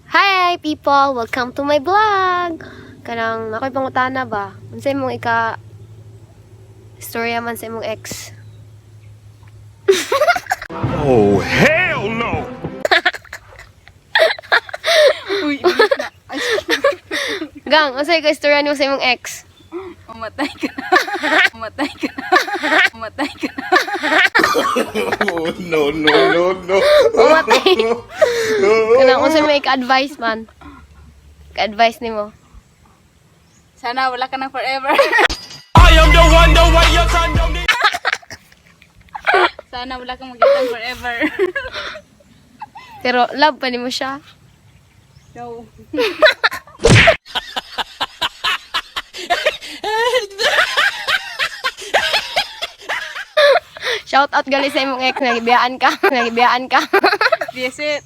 Hi people! Welcome to my vlog! Kanang ako'y pangutana ba? Unsay imong ika istorya man sa imong ex? Oh, hell no! Uy, ulit na. Ay, Gang, unsay ka istorya nimo sa imong ex? Umatay ka na. Umatay ka na. Umatay ka na. Oh, no, no, no, no. Umatay. Kanang unsay may ika-advise man? Ka-advise nimo. Sana wala ka na forever. I am the one, the way your son don't need. Sana wala kang magkita forever. Pero love pa nimo siya. No. Shout out gali sa imong ex, nagibiyaan ka, nagibiyaan ka. Visit.